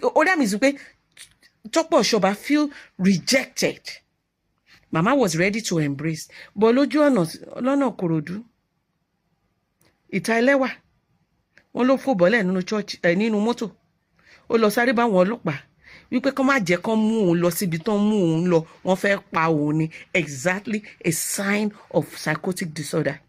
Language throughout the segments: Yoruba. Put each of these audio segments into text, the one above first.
Ó dà mí sí pé Tọ́pẹ́ Ọ̀ṣọ́bà feel rejected. Mama was ready to embrace, but lójú ọ̀nà lọ́nà Kòròdú, ìta ẹlẹ́wà, wọ́n ló fò bọ́lẹ̀ nínú church ẹ̀, nínú mọ́tò. Ó lọ sáré bá àwọn ọlọ́pàá wípé kán má jẹ́ kán mú òun lọ síbi tán mú òun lọ, wọ́n fẹ́ pa òun ni. Exactly a sign of psychotic disorder.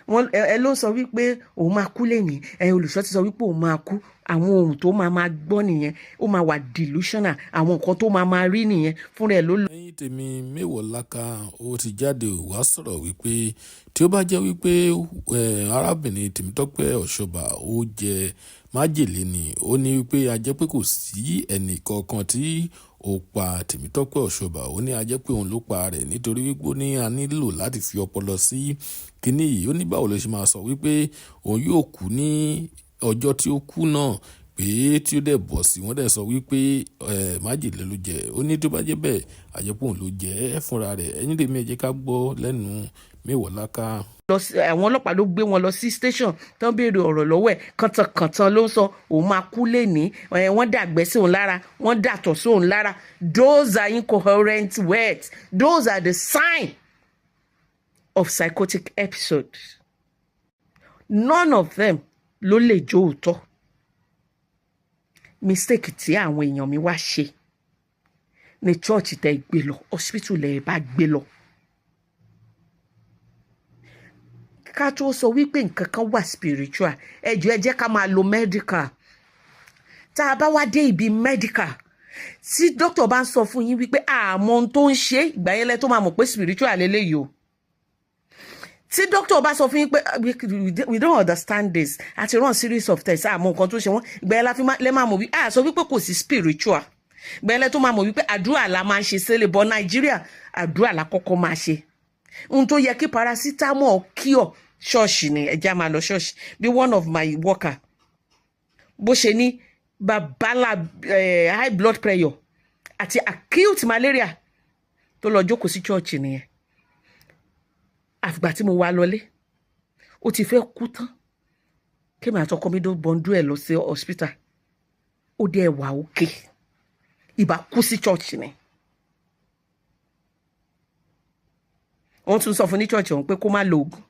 Wọ́n ẹ ló sọ wípé òun máa kú lẹ́yìn ẹ. Olùṣọ́ ti sọ wípé òun máa kú. Àwọn ohun tó máa máa gbọ́ nìyẹn. Ó máa wà delusional. Àwọn nǹkan tó máa máa rí nìyẹn fúnra ẹ̀ ló. Lẹ́yìn tèmi, Mewolaka ó ti jáde wá sọ̀rọ̀ wípé tí ó bá jẹ́ wípé arábìnrin Tèmítọ́pẹ́ Ọ̀ṣọ́bà ó jẹ májèlé ni, ó ní wípé a jẹ́ pé kò sí ẹnì kankan tí ó pa Tèmítọ́pẹ́ Ọ̀ṣọ́bà. Ó ní a jẹ́ pé òun ló pa rẹ̀, nítorí wípé ó ní a nílò láti fi ọpọlọ sí kínní yìí. Ó ní báwo ló ṣe máa sọ wípé òun yóò kú ní ọjọ́ tí ó kú náà, pé tí ó dẹ̀ bọ̀ sí, wọ́n dẹ̀ sọ wípé májèlé ló jẹ. Ó ní tó bá jẹ́ bẹ́ẹ̀, a jẹ́ pé òun ló jẹ ẹ́ fúnra rẹ̀. Ẹ̀yin tèmi, ẹ jẹ́ ká gbọ́ lẹ́nu Mewolaka. Lọ sí àwọn ọlọ́pàá ló gbé wọn lọ sí station tó ń béèrè ọ̀rọ̀ lọ́wọ́ ẹ̀. Kàntankàntan ló ń sọ, òun máa kú lẹ́ni. Wọ́n dàgbẹ́ sí òun lára, wọ́n dàtọ̀ sí òun lára. Those are incoherent words. Those are the sign of psychotic episodes. None of them ló lè jó òótọ́. Mistake tí àwọn èèyàn mi wá ṣe ní church tẹ́ gbé lọ hospital lẹ́ bá gbé lọ. Ká tó sọ wípé nǹkan kan wà spiritual, ẹ jọ̀ọ́, ẹ jẹ́ ká máa lo medical. Tá a bá wá dé ibi medical, tí doctor bá ń sọ fún yín wípé àmọ́ ohun tó ń ṣe, ìgbà yẹn lẹ tó máa mọ̀ pé spiritual lélẹ́yìí o. Tí doctor bá sọ fún yín pé we don't understand this, àti run series of tests, àmọ́ nǹkan tó ṣe wọ́n, ìgbà yẹn la fi lẹ́ máa mọ̀ wí à sọ wípé kò sí spiritual. Ìgbà yẹn lẹ tó máa mọ̀ wípé àdúrà la máa ń ṣe sílẹ̀ bọ́ Nàìjíríà. Àdúrà la kọ́kọ́ máa ṣe. Ohun tó yẹ kí paracetamol cure, ṣọ́ọ̀ṣì ni ẹ já máa lọ ṣọ́ọ̀ṣì. Bí one of my worker bó ṣe ní babalá high blood pressure àti acute malaria tó lọ jókòó sí ṣọ́ọ̀ṣì nìyẹn. Àfìgbà tí mo wá lọlé, ó ti fẹ́ kú tán, kémi àtọkọ mi tó bọ́ndú ẹ̀ lọ sí hospital, ó dẹ̀ wà òkè. Ìbá kú sí ṣọ́ọ̀ṣì ni. Wọ́n tún sọ fún ní ṣọ́ọ̀ṣì ọ̀hún pé kó má lo oògùn.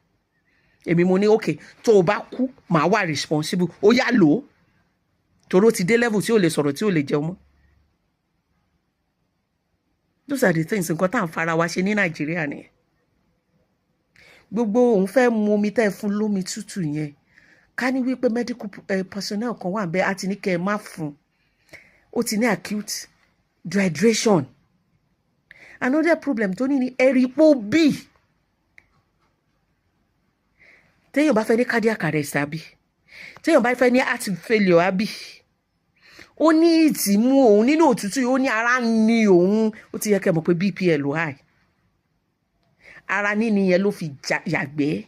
Èmi mo ní, "Okay, tó o bá kú, màá wà responsible." Ó yá, lò ó, torí ó ti dé level tí ò lè sọ̀rọ̀, tí ò lè jẹun mọ́. Those are the things, nǹkan tá à ń fara wa ṣe ní Nàìjíríà nìyẹn. Gbogbo òun fẹ́ mu omi tẹ́ ẹ fún lómi tútù yẹn, ká ní wípé medical personnel kan wà bẹ́ẹ̀, á ti ní kẹ́ ẹ má fún. Ó ti ní acute dehydration. Another problem tó ní ní ẹ̀rìpọ̀ bíi téèyàn bá fẹ́ ní cardiac arrest, àbí téèyàn bá fẹ́ ní heart failure, àbí ó ní ìtìmú òun nínú òtútù, ó ní ara ń ní òun, ó ti yẹ kẹ́ mọ̀ pé BPL high. Ara níní yẹn ló fi yàgbẹ́.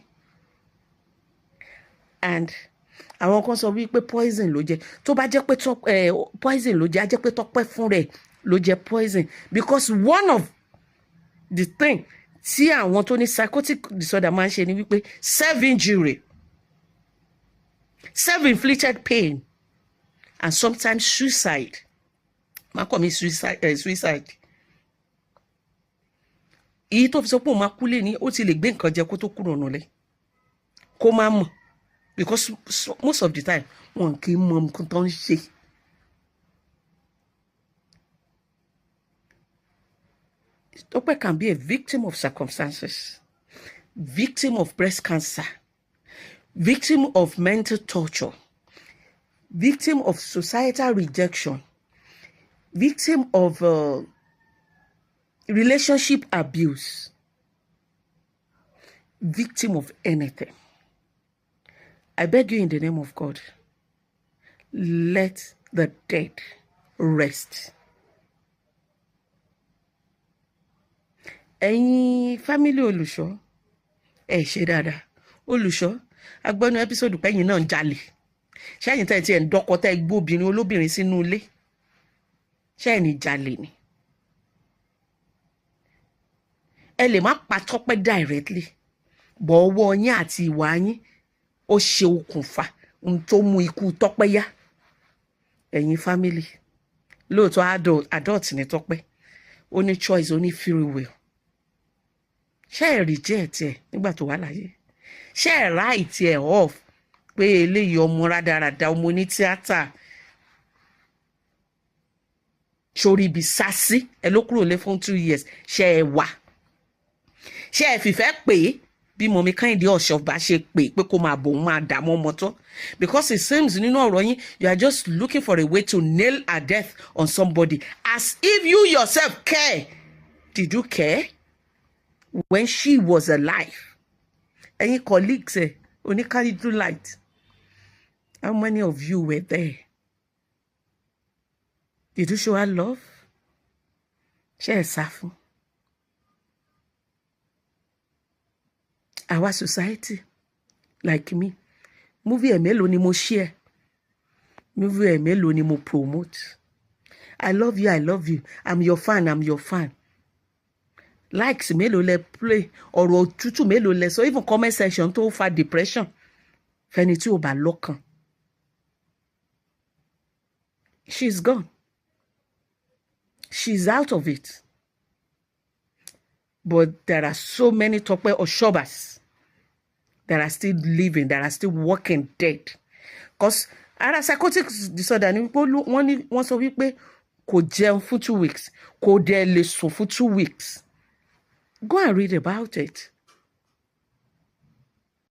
And àwọn kan sọ wípé poison ló jẹ. Tó bá jẹ́ pé poison ló jẹ, á jẹ́ pé Tọ́pẹ́ fún rẹ̀ ló jẹ poison, because one of the thing tí àwọn tó ní psychotic disorder máa ń ṣe ni wípé self injury, self-inflicted pain and sometimes suicide. Máa commit suicide. Èyí tó fi sọ pé òun máa kú lé ní, ó ti lè gbé nǹkan jẹ kó tó kúrò nílé, kó má mọ̀, because most of the time, wọn kì í mọ nǹkan tó ń ṣe. Tope can be a victim of circumstances, victim of breast cancer, victim of mental torture, victim of societal rejection, victim of relationship abuse, victim of anything. I beg you in the name of God, let the dead rest. Ẹ̀yin family olùṣọ́, ẹ ṣe dáadáa. Olùṣọ́ agbọ́nú episode pẹ́yìn náà ń jalè. Ṣẹ́yìn tẹ́ ẹ tiẹ̀ ń dọ́kọ, tẹ́ ẹ gbóbìnrin olóbìnrin sínú ilé, ṣẹ́yìn ní jalè ni? Ẹ lè má pa Tọ́pẹ́ directly, bọ̀ ọwọ́ yín àti ìwà yín, ó ṣe okùnfà ohun tó mú ikú Tọ́pẹ́ yá. Ẹ̀yin family, lóòótọ́ adult ní Tọ́pẹ́, ó ní choice, ó ní free will. Ṣé ẹ reject ẹ nígbà tó wà láyé? Ṣé ẹ write ẹ off pé eléyìí ọmọ rádaràda, ọmọ onítíátà, sórí ibi sásí ẹ ló kúrò lé fún 2 years? Ṣé ẹ wà, ṣé ẹ fìfẹ́ pè é bí mummy Kẹ́hìndé Ọ̀ṣọ́ba ṣe pè é pé kó máa bò ń máa dààmú ọmọ tán? Because it seems nínú ọ̀rọ̀ yín, you are just looking for a way to nail a death on somebody, as if you yourself care. Did you care when she was alive? Ẹ̀yin colleagues ẹ̀ oníkálídú light, how many of you were there? Did you show her love? Ṣé ẹ sá fún our society? Like me, movie ẹ̀ mélòó ni mo share? Movie ẹ̀ mélòó ni mo promote? I love you, I love you, I'm your fan, I'm your fan. Likes mélòó lẹ play? Ọ̀rọ̀ òtútù mélòó lẹ sọ? Even comment section tó fa depression fẹni tí ò bá lọ́kàn. She's gone, she's out of it, but there are so many Tope Oshobas that are still living, that are still walking dead, 'cause ara psychotic disorder ni wípé wọ́n ní wọ́n sọ wípé kò jẹun fún 2 weeks, kò dẹ̀ lè sùn fún 2 weeks. Go and read about it.